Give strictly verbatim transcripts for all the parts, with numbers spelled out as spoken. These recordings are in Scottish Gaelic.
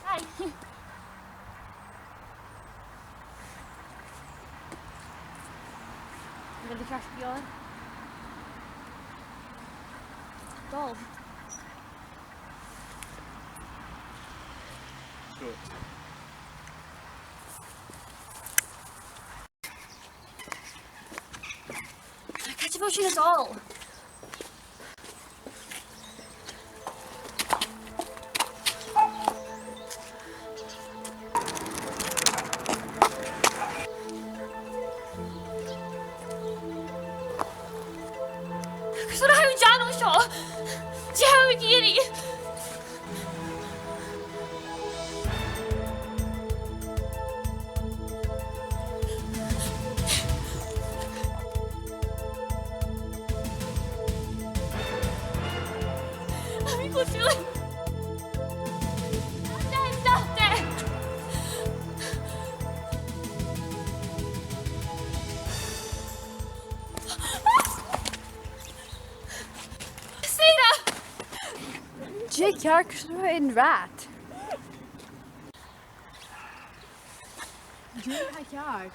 Hi. Am bi thu ceart gu leòr? Dol. Sure. Càit a bheil sinn a' dol? Agus an robh thu a' dèanamh seo? Dè tha thu ag iarraidh? Tha mi cho fuar. Stop it! Stop it! Sarah! Dè tha ceàrr, cò an rat? Dè tha ceàrr?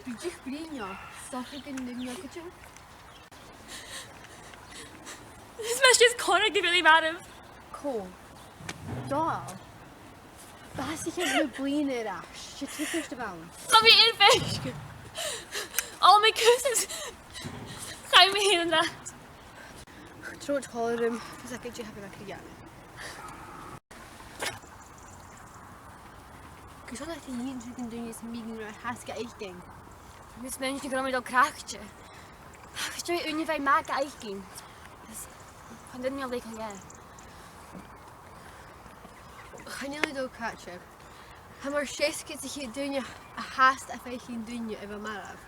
Bidh deich bliadhna, 's dòcha gun do dh'fhàg e. Is mise is corra gu bheil e marbh. Cò? Dol. Bàsaich e na bliadhna air ais. 'S e tuigse a th' ann. Tha mi air fhaicinn. Ò, mi cus is chaidh mi fhèin an-dràsta. Trobhad còmhla rium, fhios agad dè tha mi a' dèanamh. Gus an tèid thu a dh'innse gun duine sam bith gun robh thu a' fàs ga fhaicinn. Agus mi a' smaoineachadh gun robh mi dol craicte. Agus dè ùine bha e math ga fhaicinn? Is chan eil mi a' leughadh e. Chan eil e dol craicte. Tha mar seasgad sa cheud duine a thathas a' faicinn duine a bha marbh.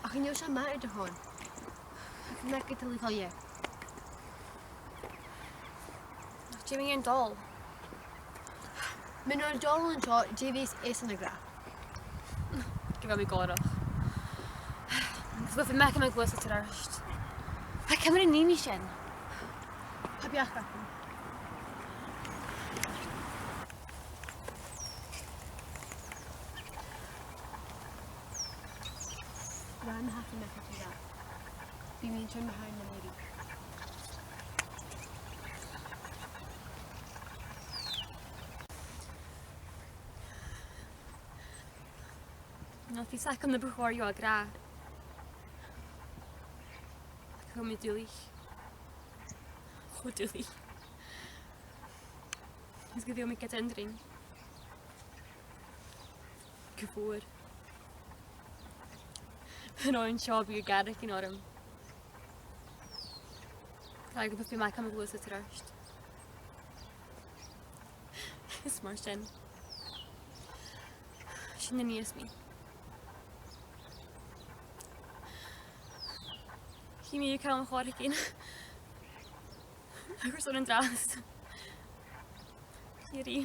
Ach chan eil sin math air do shon. Chan fhaigh thu a leithid. Ach dè mu dheidhinn dol? Mura dol an seo, dè bhios esan ag ràdh? Gu bheil mi gòrach. Agus gu bheil mi a' gluasad air adhart. Tha, ciamar a nì mi sin? Tha beachd agam. Rinn a thachair na chathaoir. Bidh mi an sin ma tha na mìrì. Nach fhios agam na bu chòir dhomh a ràdh. Ach gu bheil mi duilich. Cho duilich. Is gu bheil mi gad ionndrainn. Gu fuar. An òran seo a bhith a' gàireachdainn orm. Tha, gu bheil mi a' gluasad air adhart. Is mar sin. Sin a nì mi. Chì mi a-mach cò tha a' còrdadh rium. Agus an-dràsta. Chì mi.